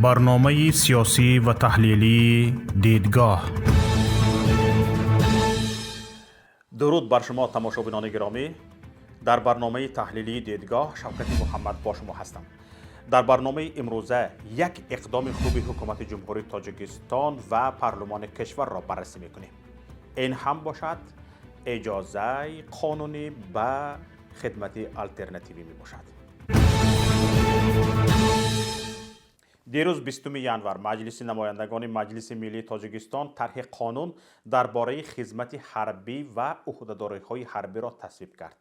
Барномаи сиёсӣ ва таҳлилии «Дидгоҳ». Дуруд бар шумо, тамошобинони гиромӣ. Дар барномаи таҳлилии «Дидгоҳ» Шавкати Муҳаммад бо шумо ҳастам. Дар барномаи имрӯза як иқдоми хуби ҳукумати Ҷумҳурии Тоҷикистон ва парлумони кишварро баррасӣ мекунем. Ин ҳам бошад, иҷозаи қонунӣ ба хидмати алтернативӣ мебошад. Дирӯз, 20 январ, Маҷлиси намояндагони Маҷлиси миллии Тоҷикистон тарҳи қонун дар бораи хизмати ҳарбӣ ва ӯҳдадориҳои ҳарбиро тасвиб кард,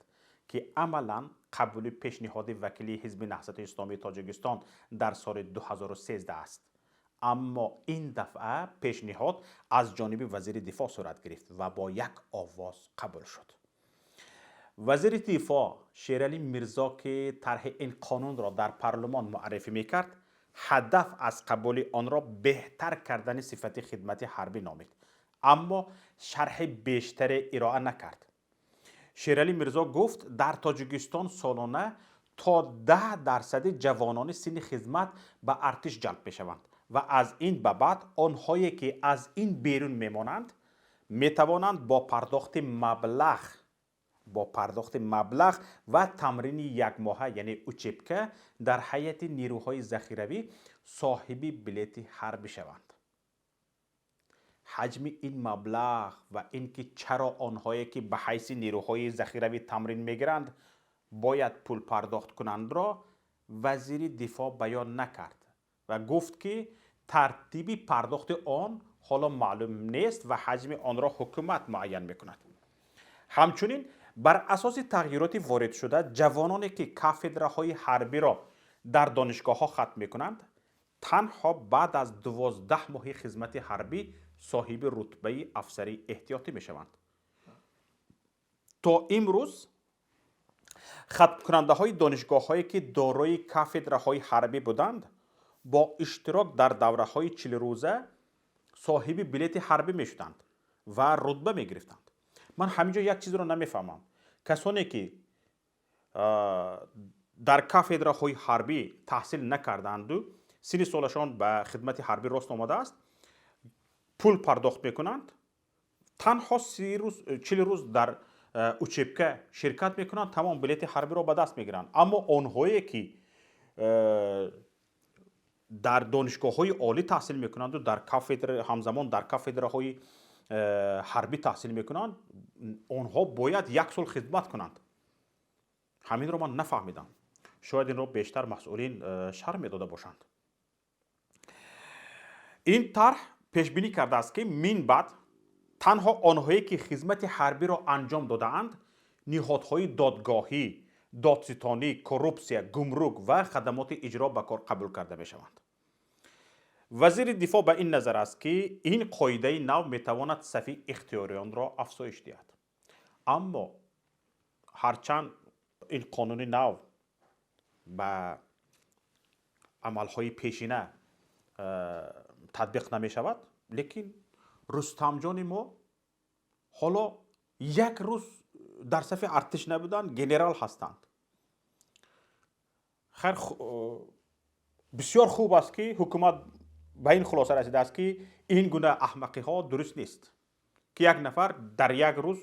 ки амалан қабули пешниҳоди вакили Ҳизби Наҳзати Исломии Тоҷикистон дар соли 2013 аст. Аммо ин дафъа пешниҳод аз ҷониби вазири дифоъ сурат гирифт ва бо як овоз қабул шуд. Вазири дифоъ Шералӣ Мирзо, ки тарҳи ин қонунро дар парлумон муаррифӣ мекард, ҳадаф аз қабули онро беҳтар кардани сифати хидмати ҳарбӣ номид, аммо шарҳи бештаре ироа накард. Шералӣ Мирзо гуфт, дар Тоҷикистон солона то 10 дарсади ҷавонони синни хизмат ба артиш ҷалб мешаванд ва аз ин ба баъд онҳое, ки аз ин берун мемонанд, метавонанд бо пардохти маблағ ва тамрини якмоҳа, яъне учебка, дар ҳайати нерӯҳои захиравӣ соҳиби билети ҳарбӣ шаванд. Ҳаҷми ин маблағ ва ин ки чаро онҳое, ки ба ҳайси нерӯҳои захиравӣ тамрин мегиранд, бояд пул пардохт кунандро вазири дифоъ баён накард ва гуфт, ки тартиби пардохти он ҳоло маълум нест ва ҳаҷми онро ҳукумат муайян мекунад. Ҳамчунин, бар асоси тағйироти воридшуда, ҷавононе, ки кафедраҳои ҳарбиро дар донишгоҳҳо хатм мекунанд, танҳо баъд аз 12 моҳи хизмати ҳарбӣ соҳиби рутбаи афсари эҳтиётӣ мешаванд. То имрӯз хатмкунандаҳои донишгоҳҳое, ки дорои кафедраҳои ҳарбӣ буданд, бо иштирок дар давраҳои 40 рӯза соҳиби билети ҳарбӣ мешуданд ва рутба мегирифтанд. Ман ҳамин ҷо як чизро намефаҳмам: касоне, ки дар кафедраҳои ҳарбӣ таҳсил накардаанду синни солашон ба хидмати ҳарбӣ рост омадааст, пул пардохт мекунанд, танҳо 40 рӯз дар учебка ширкат мекунанд, тамом, билети ҳарбиро ба даст мегиранд. Аммо онҳое, ки дар донишгоҳҳои олӣ таҳсил мекунанду дар кафедра, ҳамзамон дар кафедраҳои ҳарбӣ таҳсил мекунанд, онҳо бояд як сол хидмат кунанд. Ҳаминро ман нафаҳмидам. Шояд инро бештар масъулин шарҳ медода бошанд. Ин тарҳ пешбинӣ кардааст, ки мин баъд танҳо онҳое, ки хизмати ҳарбиро анҷом додаанд, ниҳодҳои додгоҳӣ, додситонӣ, коррупсия, гумрук ва хадамоти иҷро ба кор қабул карда мешаванд. Вазири дифоъ ба ин назар аст, ки ин қоидаи нав метавонад сафи ихтиёриёнро афзоиш диҳад. Аммо ҳарчанд ин қонуни нав ба амалҳои пешина татбиқ намешавад, лекин Рустамҷони мо ҳоло як рӯз дар сафи артиш набуданд, генерал ҳастанд. Хайр, бисёр хуб аст, ки ҳукумат ба ин хулоса расидааст, ки ин гуна аҳмақиҳо дуруст нест, ки як нафар дар як рӯз,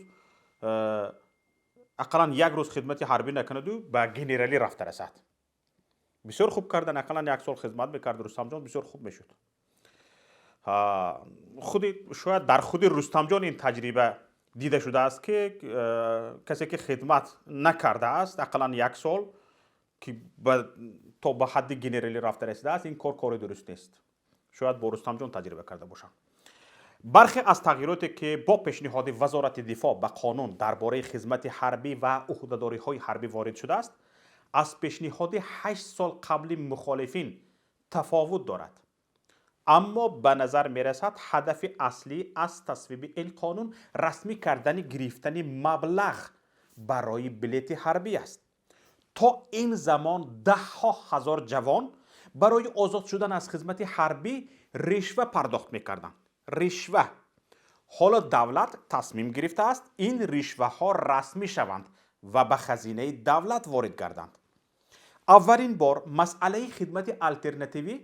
ақаллан як рӯз хидмати ҳарбӣ накунаду ба генералӣ рафта расад. Бисёр хуб кардан. Ақаллан як сол хизмат мекард Рустамҷон, бисёр хуб мешуд. Худи шояд дар худи Рустамҷон ин таҷриба дида шудааст, ки касе, ки хидмат накардааст ақаллан як сол, ки то ба ҳадди генералӣ рафта расидааст, ин кор кори дуруст нест. Шояд бо Рустамҷон таҷриба карда бошанд. Бархе аз тағйироте, ки бо пешниҳоди Вазорати дифоъ ба қонун дар бораи хизмати ҳарбӣ ва ӯҳдадориҳои ҳарбӣ ворид шудааст, аз пешниҳоди 8 сол қабли мухолифин тафовут дорад. Аммо ба назар мерасад, ҳадафи аслӣ аз тасвиби ин қонун расмӣ кардани гирифтани маблағ барои билети ҳарбӣ аст. То ин замон даҳҳо ҳазор ҷавон барои озод шудан аз хизмати ҳарбӣ ришва пардохт мекарданд, ришва. Ҳоло давлат тасмим гирифтааст, ин ришваҳо расмӣ шаванд ва ба хазинаи давлат ворид гарданд. Аввалин бор масъалаи хидмати алтернативӣ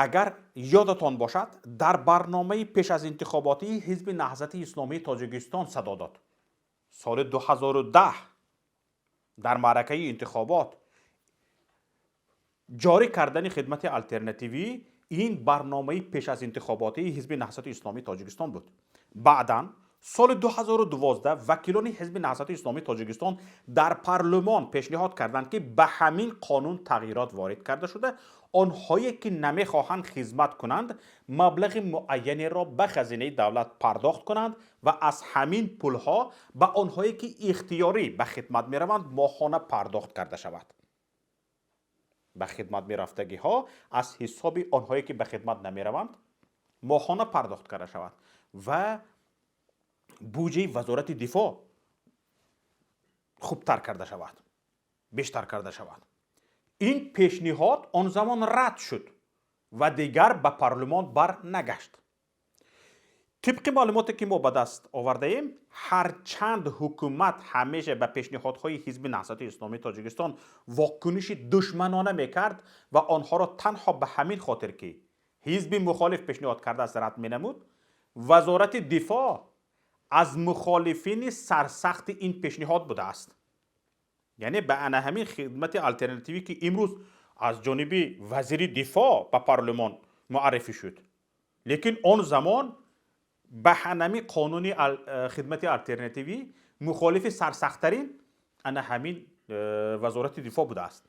Агар ёдатон бошад, дар барномаи пеш аз интихоботии Ҳизби Наҳзати Исломии Тоҷикистон садо дод. Соли 2010 дар маъракаи интихобот ҷорӣ кардани хидмати алтернативӣ ин барномаи пеш аз интихоботии Ҳизби Наҳзати Исломии Тоҷикистон буд. Баъдан соли 2012 вакилони Ҳизби Наҳзати Исломии Тоҷикистон дар парлумон пешниҳод карданд, ки ба ҳамин қонун тағйирот ворид карда шуда, онҳое ки намехоҳанд хизмат кунанд, маблағи муайянеро ба хазинаи давлат пардохт кунанд ва аз ҳамин пулҳо ба онҳое ки ихтиёрӣ ба хидмат мераванд, моҳона пардохт карда шавад. Ба хидмат мерафтагиҳо аз ҳисоби онҳое ки ба хидмат намераванд, моҳона пардохт карда шавад ва буҷаи Вазорати дифоъ хубтар карда шавад, бештар карда шавад. Ин пешниҳод он замон рад шуд ва дигар ба парлумон бар нагашт. Тибқи маълумоте ки мо ба даст овардаем, ҳарчанд ҳукумат ҳамеша ба пешниҳодҳои Ҳизби Наҳзати Исломии Тоҷикистон вокуниши душманона мекард ва онҳоро танҳо ба ҳамин хотир, ки ҳизби мухолиф пешниҳод кардааст, рад менамуд, Вазорати дифоъ аз мухолифини сарсахти ин пешниҳод будааст. Яъне ба ана ҳамин хидмати алтернативӣ, ки имрӯз аз ҷониби вазири дифоъ ба парлумон муаррифӣ шуд, лекин он замон ба ҳанами қонуни хидмати алтернативӣ мухолифи сарсахттарин ана ҳамин Вазорати дифоъ будааст.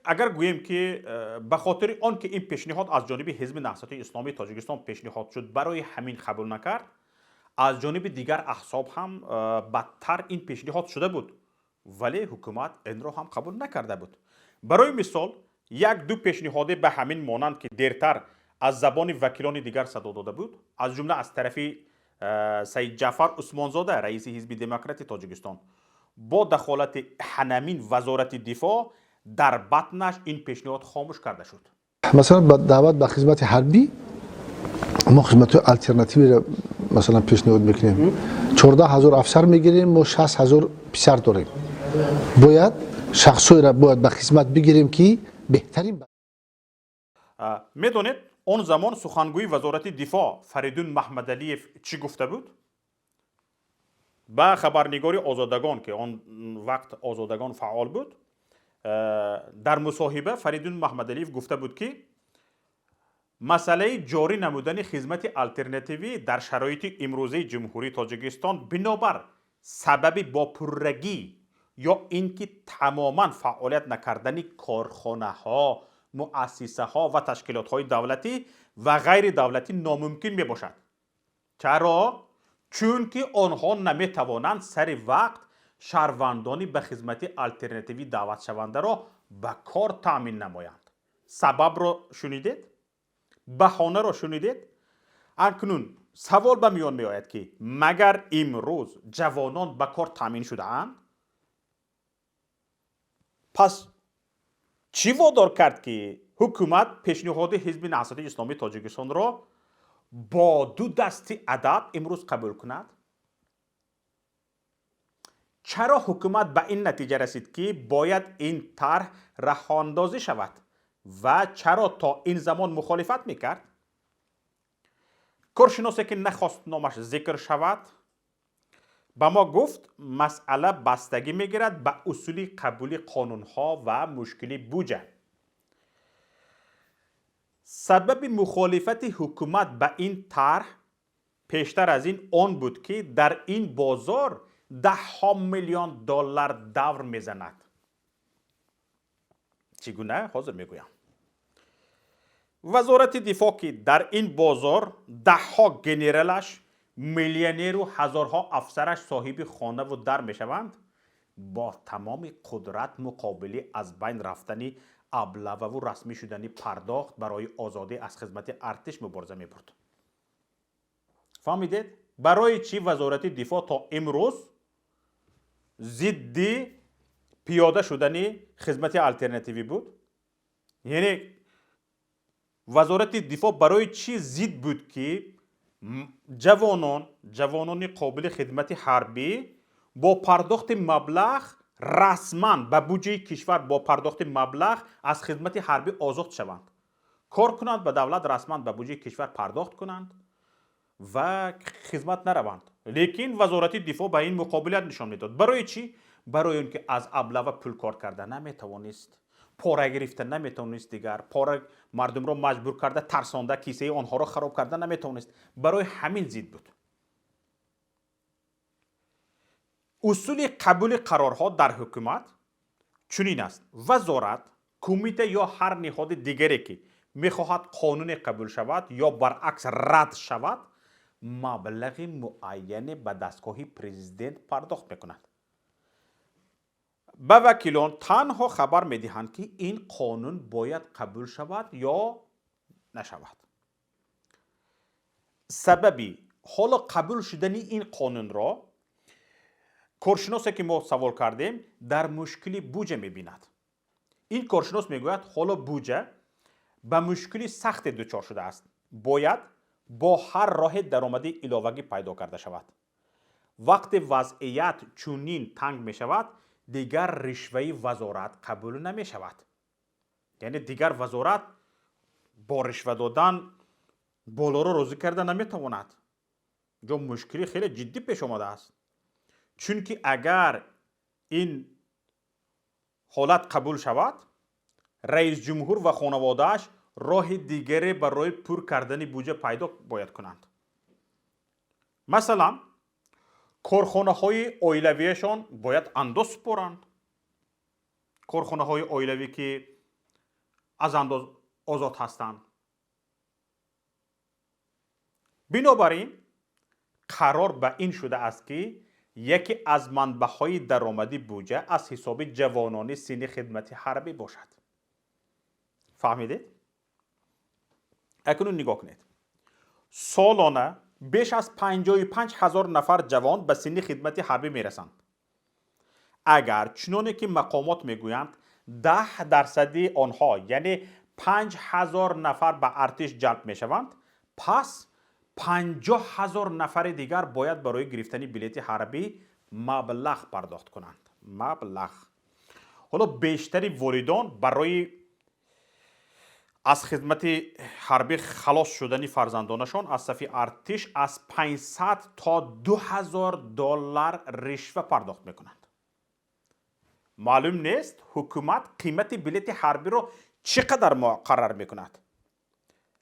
Агар гӯем, ки ба хотири он ки ин пешниҳод аз ҷониби Ҳизби Наҳзати Исломии Тоҷикистон пешниҳод шуд, барои ҳамин қабул накард, аз ҷониби дигар аҳзоб ҳам бадтар ин пешниҳод шуда буд, вале ҳукумат инро ҳам қабул накарда буд. Барои мисол, як ду пешниҳоде ба ҳамин монанд, ки дертар аз забони вакилони дигар садо дода буд, аз ҷумла аз тарафи Саидҷаъфар Усмонзода, раиси Ҳизби Демократи Тоҷикистон, бо дахолати ҳанамин Вазорати дифоъ дар батнаш ин пешниҳод хомӯш карда шуд. Масалан, ба даъват ба хизмати ҳарбӣ мо хизматҳои алтернативиро, масалан, пешниҳод мекунем. 14 000 афсар мегирем, мо 60 000 писар дорем. Бояд шахсҳоеро бояд ба хизмат бигирем, ки беҳтарин. Медонед, он замон сухангӯи Вазорати дифоъ Фаридун Маҳмадалиев чӣ гуфта буд ба хабарнигори Озодагон, ки он вақт Озодагон фаъол буд? Дар мусоҳиба Фаридун Маҳмадалиев гуфта буд, ки масъалаи ҷорӣ намудани хизмати алтернативӣ дар шароити имрӯзаи Ҷумҳурии Тоҷикистон бинобар сабаби бо пуррагӣ ё ин ки тамоман фаъолият накардани корхонаҳо, муассисаҳо ва ташкилотҳои давлатӣ ва ғайридавлатӣ номумкин мебошад. Чаро? Чунки онҳо наметавонанд сари вақт шаҳрвандони ба хизмати алтернативӣ даъватшавандаро ба кор таъмин намоянд. Сабабро шунидед, баҳонаро шунидед. Акнун савол ба миён меояд, ки магар имрӯз ҷавонон ба кор таъмин шудаанд? Пас чӣ водор кард, ки ҳукумат пешниҳоди Ҳизби Наҳзати Исломии Тоҷикистонро бо ду дасти адаб имрӯз қабул кунад? Чаро ҳукумат ба ин натиҷа расид, ки бояд ин тарҳ раҳоандозӣ шавад, ва чаро то ин замон мухолифат мекард? Коршиносе, ки нахост номаш зикр шавад, ба мо гуфт, масъала бастагӣ мегирад ба усули қабули қонунҳо ва мушкили буҷа. Сабаби мухолифати ҳукумат ба ин тарҳ пештар аз ин он буд, ки дар ин бозор даҳҳо миллион доллар давр мезанад. Чӣ гуна, ҳозир мегӯям. Вазорати дифоъ, ки дар ин бозор даҳҳо генералаш миллионеру ҳазорҳо афсараш соҳиби хонаву дар мешаванд, бо тамоми қудрат муқобили аз байн рафтани аблававу расмӣ шудани пардохт барои озодӣ аз хизмати артиш мубориза мебурд. Фаҳмидед, барои чӣ Вазорати дифоъ то имрӯз зидди пиёда шудани хизмати алтернативӣ буд? Яъне Вазорати дифоъ барои чӣ зид буд, ки ҷавонони қобили хидмати ҳарбӣ бо пардохти маблағ расман ба буҷаи кишвар бо пардохти маблағ аз хизмати ҳарбӣ озод шаванд? Кор кунанд, ба давлат расман, ба буҷаи кишвар пардохт кунанд ва хизмат нараванд. Лекин Вазорати дифоъ ба ин муқобилият нишон медод. Барои чӣ? Барои он ки аз аблава пул кор карда наметавонист, пора гирифта наметавонист, дигар пора мардумро маҷбур карда, тарсонда, кисаи онҳоро хароб карда наметавонист. Барои ҳамин зид буд. Усули қабули қарорҳо дар ҳукумат чунин аст: вазорат, кумита ё ҳар ниҳоди дигаре, ки мехоҳад қонуне қабул шавад ё баръакс рад шавад, маблағи муайяне ба дастгоҳи президент пардохт мекунад. Ба вакилон танҳо хабар медиҳанд, ки ин қонун бояд қабул шавад ё нашавад. Сабаби ҳоло қабул шудани ин қонунро коршиносе, ки мо савол кардем, дар мушкили буҷа мебинад. Ин коршинос мегӯяд, ҳоло буҷа ба мушкили сахте дучор шудааст, бояд бо ҳар роҳе даромади иловагӣ пайдо карда шавад. Вақте вазъият чунин танг мешавад, дигар ришваи вазорат қабул намешавад. Яъне дигар вазорат бо ришва додан болоро розӣ карда наметавонад. Ҷо мушкили хеле ҷиддӣ пеш омадааст, чунки агар ин ҳолат қабул шавад, раисҷумҳур ва хонаводааш роҳи дигаре барои пур кардани буҷа пайдо бояд кунанд. Масалан, корхонаҳои оилавиашон бояд андоз супоранд, корхонаҳои оилавӣ, ки аз андоз озод ҳастанд. Бинобар ин қарор ба ин шудааст, ки яке аз манбаъҳои даромади буҷа аз ҳисоби ҷавонони синни хидмати ҳарбӣ бошад. Фаҳмидед? Акнун нигоҳ кунед: солона беш аз 55 ҳазор нафар ҷавон ба синни хидмати ҳарбӣ мерасанд. Агар чуноне ки мақомот мегӯянд, 10 дарсади онҳо, яъне 5000 нафар, ба артиш ҷалб мешаванд, пас 50 000 нафари дигар бояд барои гирифтани билети ҳарбӣ маблағ пардохт кунанд. Маблағ. Ҳоло бештари волидон барои аз хизмати ҳарбӣ халос шудани фарзандонашон аз сафи артиш аз 500 то 2000 доллар ришва пардохт мекунанд. Маълум нест, ҳукумат қимати билети ҳарбиро чӣ қадар муқаррар мекунад.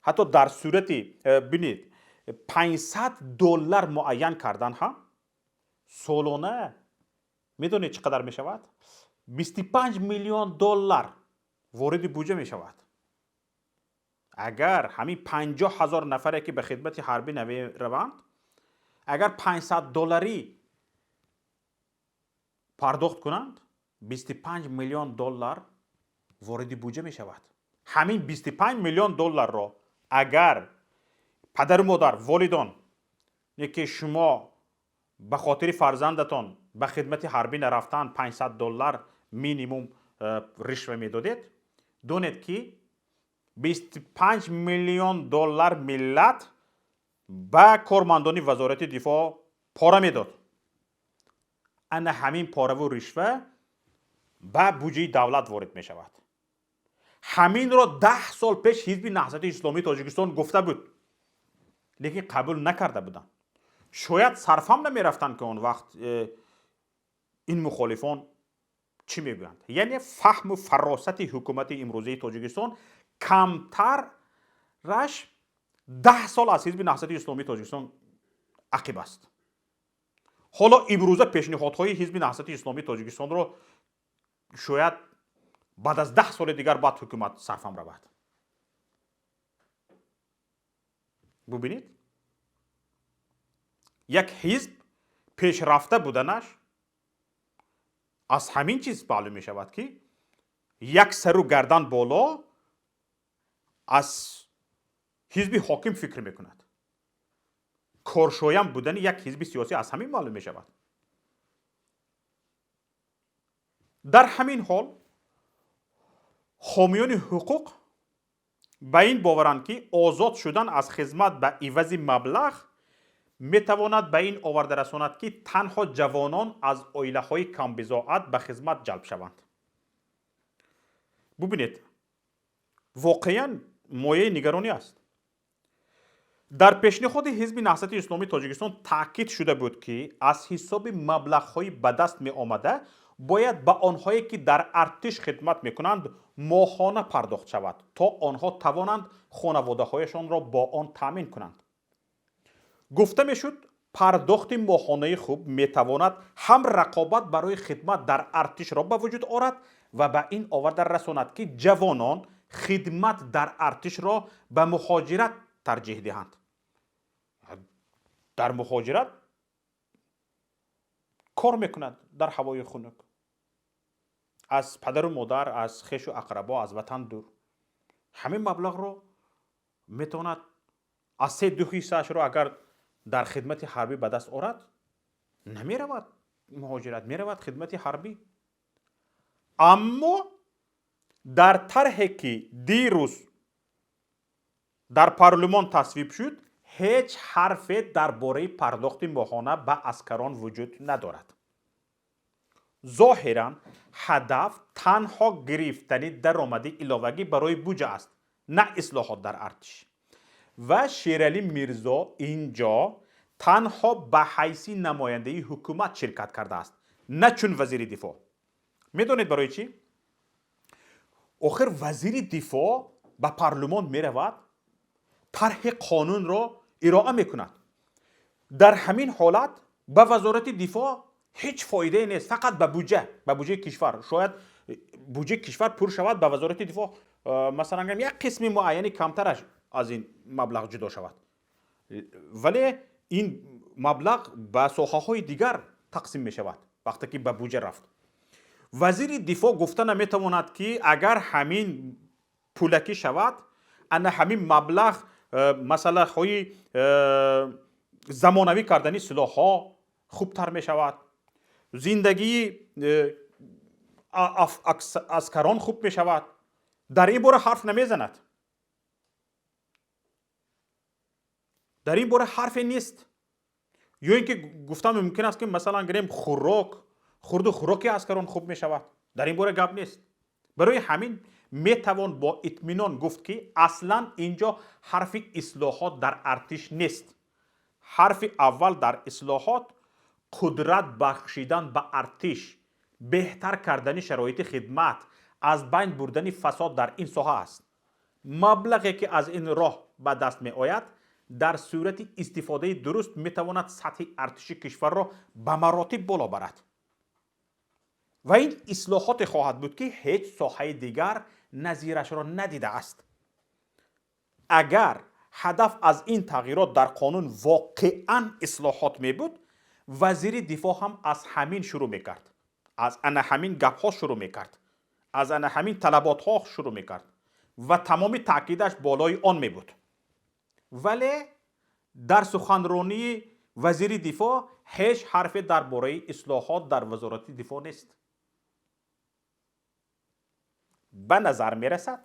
Ҳатто дар сурати бинед, 500 доллар муайян кардан ҳам, солона медонед чӣ қадар мешавад? 25 миллион доллар вориди буҷа мешавад. Агар ҳамин 50 000 нафаре, ки ба хидмати ҳарбӣ намераванд, агар 500 долларӣ пардохт кунанд, 25 миллион доллар вориди буҷа мешавад. Ҳамин 25 миллион долларро агар падару модар, волидон, ки шумо ба хотири фарзандатон ба хидмати ҳарбӣ нарафтан 500 доллар минимум ришва медодед, донед, ки 25 миллион доллар миллат ба кормандони Вазорати дифоъ пора медод. Ана ҳамин пораву ришва ба буҷаи давлат ворид мешавад. Ҳаминро 10 сол пеш Ҳизби Наҳзати Исломии Тоҷикистон гуфта буд, лекин қабул накарда буданд. Шояд сарфам намерафтанд, ки он вақт ин мухолифон чӣ мегӯянд. Яъне фаҳму фаросати ҳукумати имрӯзаи Тоҷикистон камтараш 10 сол аз Ҳизби Наҳзати Исломии Тоҷикистон ақиб аст. Ҳоло имрӯза пешниҳодҳои Ҳизби Наҳзати Исломии Тоҷикистонро шояд баъд аз 10 соли дигар баъд ҳукумат сарфам равад. Бубинед, як ҳизб пешрафта буданаш аз ҳамин чиз маълум мешавад, ки як сару гардан боло аз ҳизби ҳоким фикр мекунад. Коршоям будани як ҳизби сиёсӣ аз ҳамин маълум мешавад. Дар ҳамин ҳол ҳомиёни ҳуқуқ ба ин боваранд, ки озод шудан аз хизмат ба ивази маблағ метавонад ба ин оварда расонад, ки танҳо ҷавонон аз оилаҳои камбизоат ба хизмат ҷалб шаванд. Бубинед, воқеан. Мояи нигаронӣ аст. Дар пешниҳоди Ҳизби Наҳзати Исломии Тоҷикистон таъкид шуда буд, ки аз ҳисоби маблағҳои ба даст меомада бояд ба онҳое, ки дар артиш хидмат мекунанд, моҳона пардохт шавад, то онҳо тавонанд хонаводаҳояшонро бо он таъмин кунанд. Гуфта мешуд, пардохти моҳонаи хуб метавонад ҳам рақобат барои хидмат дар артишро ба вуҷуд орад ва ба ин оварда расонад, ки ҷавонон хидмат дар артишро ба муҳоҷират тарҷиҳ диҳанд. Дар муҳоҷират кор мекунад дар ҳавои хунук, аз падару модар, аз хешу ақрабо, аз ватан дур. Ҳамин маблағро метавонад аз се ду ҳиссаашро агар дар хидмати ҳарбӣ ба даст орад, намеравад муҳоҷират, меравад хидмати ҳарбӣ. Аммо дар тарҳе, ки дирӯз дар парлумон тасвиб шуд, ҳеҷ ҳарфе дар бораи пардохти моҳона ба аскарон вуҷуд надорад. Зоҳиран, ҳадаф танҳо гирифтани даромади иловагӣ барои буҷа аст, на ислоҳот дар артиш. Ва Шералӣ Мирзо ин ҷо танҳо ба ҳайси намояндаи ҳукумат ширкат кардааст, на чун вазири дифоъ. Медонед барои чӣ? Охир вазири дифоъ ба парлумон меравад, тарҳи қонунро ироа мекунад. Дар ҳамин ҳолат ба вазорати дифоъ ҳеҷ фоидае нест, фақат ба буҷа, ба буҷаи кишвар. Шояд буҷаи кишвар пур шавад, ба вазорати дифоъ, масалан, як қисми муайяни камтараш аз ин маблағ ҷудо шавад, вале ин маблағ ба соҳаҳои дигар тақсим мешавад. Вақте ки ба буҷа рафт, вазири дифоъ гуфта наметавонад, ки агар ҳамин пулакӣ шавад, ана ҳамин маблағ масъалаҳои замонавӣ кардани силоҳҳо хубтар мешавад, зиндагии аскарон хуб мешавад. Дар ин бора ҳарф намезанад, дар ин бора ҳарфе нест. Ё ин ки гуфтан мумкин аст, ки масалан гирем, хӯрок, хурду хӯроки аскарон хуб мешавад. Дар ин бора гап нест. Барои ҳамин метавон бо итминон гуфт, ки аслан ин ҷо ҳарфи ислоҳот дар артиш нест. Ҳарфи аввал дар ислоҳот қудрат бахшидан ба артиш, беҳтар кардани шароити хидмат, аз байн бурдани фасод дар ин соҳа аст. Маблағе, ки аз ин роҳ ба даст меояд, дар сурати истифодаи дуруст метавонад сатҳи артиши кишварро ба маротиб боло барад ва ин ислоҳоте хоҳад буд, ки ҳеҷ соҳаи дигар назирашро надидааст. Агар ҳадаф аз ин тағйирот дар қонун воқеан ислоҳот мебуд, вазири дифоъ ҳам аз ҳамин шурӯъ мекард, аз ана ҳамин гапҳо шурӯъ мекард, аз ана ҳамин талаботҳо шурӯъ мекард ва тамоми таъкидаш болои он мебуд. Вале дар суханронии вазири дифоъ ҳеҷ ҳарфе дар бораи ислоҳот дар вазорати дифоъ нест. Ба назар мерасад,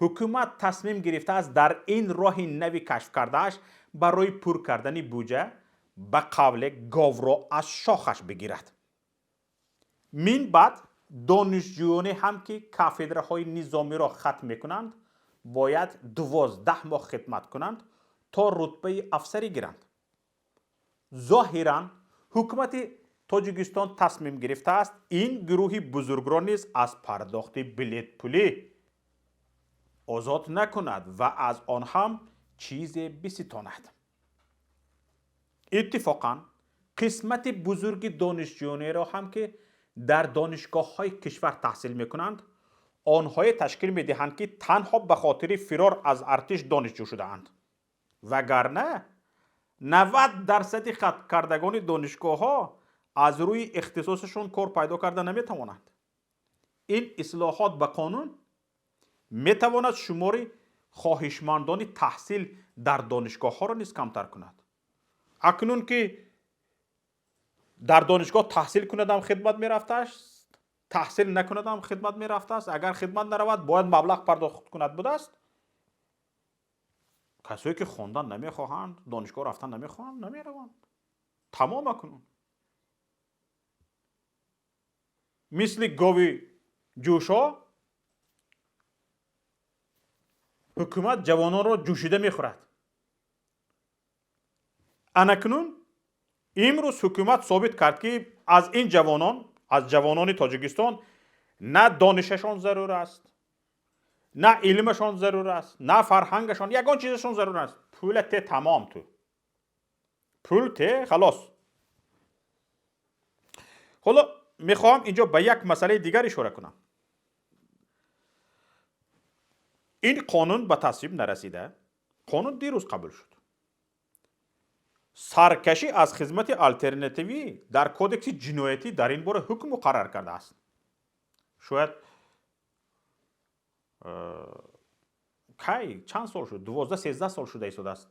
ҳукумат тасмим гирифтааст дар ин роҳи нави кашф кардааш барои пур кардани буҷа, ба қавле, говро аз шохаш бигирад. Мин баъд донишҷӯёне ҳам, ки кафедраҳои низомиро хатм мекунанд, бояд 12 моҳ хидмат кунанд, то рутбаи афсарӣ гиранд. Зоҳиран, ҳукумати Тоҷикистон тасмим гирифтааст ин гурӯҳи бузургро низ аз пардохти билетпулӣ озод накунад ва аз он ҳам чизе биситонад. Иттифоқан, қисмати бузурги донишҷӯёнеро ҳам, ки дар донишгоҳҳои кишвар таҳсил мекунанд, онҳое ташкил медиҳанд, ки танҳо ба хотири фирор аз артиш донишҷӯ шудаанд, вагарна 90 дарсади хаткардагони донишгоҳҳо аз рӯи ихтисосашон кор пайдо карда наметавонанд. Ин ислоҳот ба қонун метавонад шумори хоҳишмандони таҳсил дар донишгоҳҳоро низ камтар кунад. Акнун ки дар донишгоҳ таҳсил кунадам, хидмат мерафтааст, таҳсил накунадам, хидмат мерафтааст. Агар хидмат наравад, бояд маблағ пардохт кунад будааст. Касое, ки хондан намехоҳанд, донишгоҳ рафтан намехоҳанд, намераванд. Тамом. Акнун мисли гови ҷӯшо. Ҳукумат ҷавононро ҷӯшида мехӯрад. Анакнун имрӯз ҳукумат собит кард, ки аз ин ҷавонон, аз ҷавонони Тоҷикистон на донишашон зарур аст, на илмашон зарур аст, на фарҳангашон, ягон чизашон зарур аст. Пула те, тамом, ту пул те, халос. Ҳоло мехоҳам инҷо ба як масъалаи дигар ишора кунам. Ин қонун ба тасвиб нарасида, қонун дирӯз қабул шуд. Саркашӣ аз хизмати алтернативӣ дар кодекси ҷиноятӣ дар ин бора ҳукм муқаррар кардааст. Шояд кай чанд сол шуд, 12-13 сол шуда истодааст,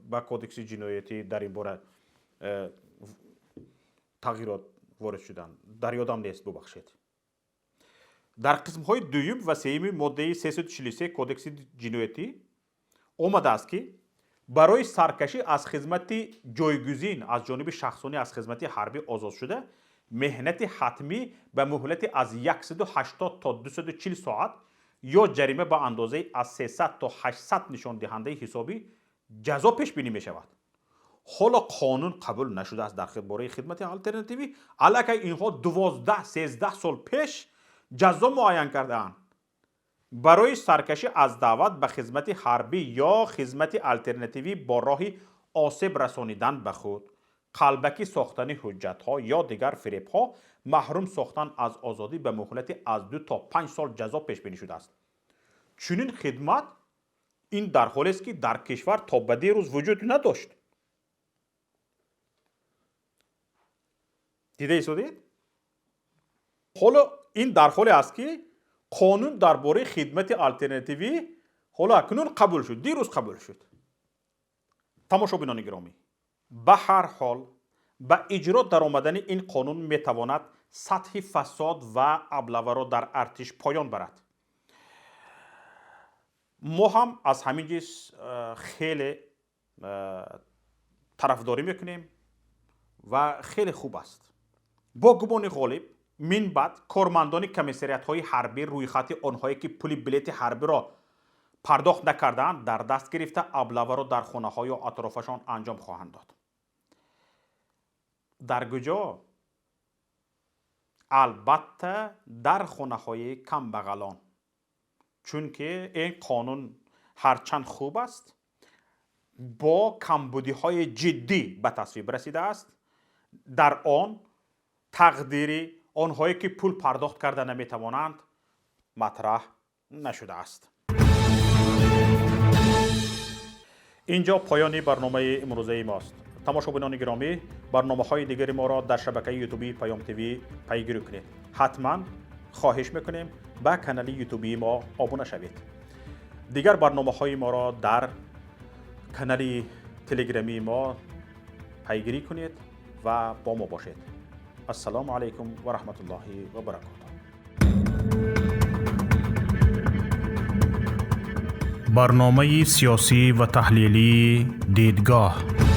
ба кодекси ҷиноятӣ дар ин бора тағйирот ворид шуданд, дар ёдам нест, бубахшед. Дар қисмҳои дуюм ва сеюми моддаи 343 кодекси ҷиноятӣ омадааст, ки барои саркашӣ аз хизмати ҷойгузин аз ҷониби шахсони аз хизмати ҳарбӣ озодшуда меҳнати ҳатмӣ ба муҳлати аз 180 то 240 соат ё ҷарима ба андозаи аз 300 то 800 нишондиҳандаи ҳисобӣ ҷазо пешбинӣ мешавад. Ҳоло қонун қабул нашудааст дар бораи хидмати алтернативӣ, аллакай инҳо 12-13 сол пеш ҷазо муайян кардаанд барои саркашӣ аз даъват ба хизмати ҳарбӣ ё хизмати алтернативӣ бо роҳи осеб расонидан ба худ, қалбакӣ сохтани ҳуҷҷатҳо ё дигар фиребҳо, маҳрум сохтан аз озодӣ ба муҳлати аз 2 то 5 сол ҷазо пешбинӣ шудааст. Чунин хидмат ин дар ҳолест, ки дар кишвар то ба дирӯз вуҷуд надошт. Дида истодед? Ҳоло ин дар ҳоле аст, ки қонун дар бораи хидмати алтернативӣ ҳоло акнун қабул шуд, дирӯз қабул шуд. Тамошобинони гиромӣ, ба ҳар ҳол ба иҷро даромадани ин қонун метавонад сатҳи фасод ва аблаваро дар артиш поён барад. Мо ҳам аз ҳамин ҷиз хеле тарафдорӣ мекунем ва хеле хуб аст. Бо гумони ғолиб, мин баъд кормандони комиссариятҳои ҳарбӣ рӯйхати онҳое, ки пули билети ҳарбиро пардохт накардаанд, дар даст гирифта, аблаваро дар хонаҳо ё атрофашон анҷом хоҳанд дод. Дар куҷо? Албатта, дар хонаҳои камбағалон, чунки ин қонун ҳарчанд хуб аст, бо камбудиҳои ҷиддӣ ба тасвиб расидааст. Дар он тақдири онҳое, ки пул пардохт карда наметавонанд, матраҳ нашудааст. Инҷо поёни барномаи имрӯзаи мост. Тамошобинони гиромӣ, барномаҳои дигари моро дар шабакаи ютубии Паём ТВ пайгирӣ кунед. Ҳатман хоҳиш мекунем, ба канали ютубии мо обуна шавед. Дигар барномаҳои моро дар канали телеграмии мо пайгирӣ кунед ва бо мо бошед. Ассалому алайкум ва раҳматуллоҳи ва баракотуҳ. Барномаи сиёсӣ ва таҳлилии «Дидгоҳ».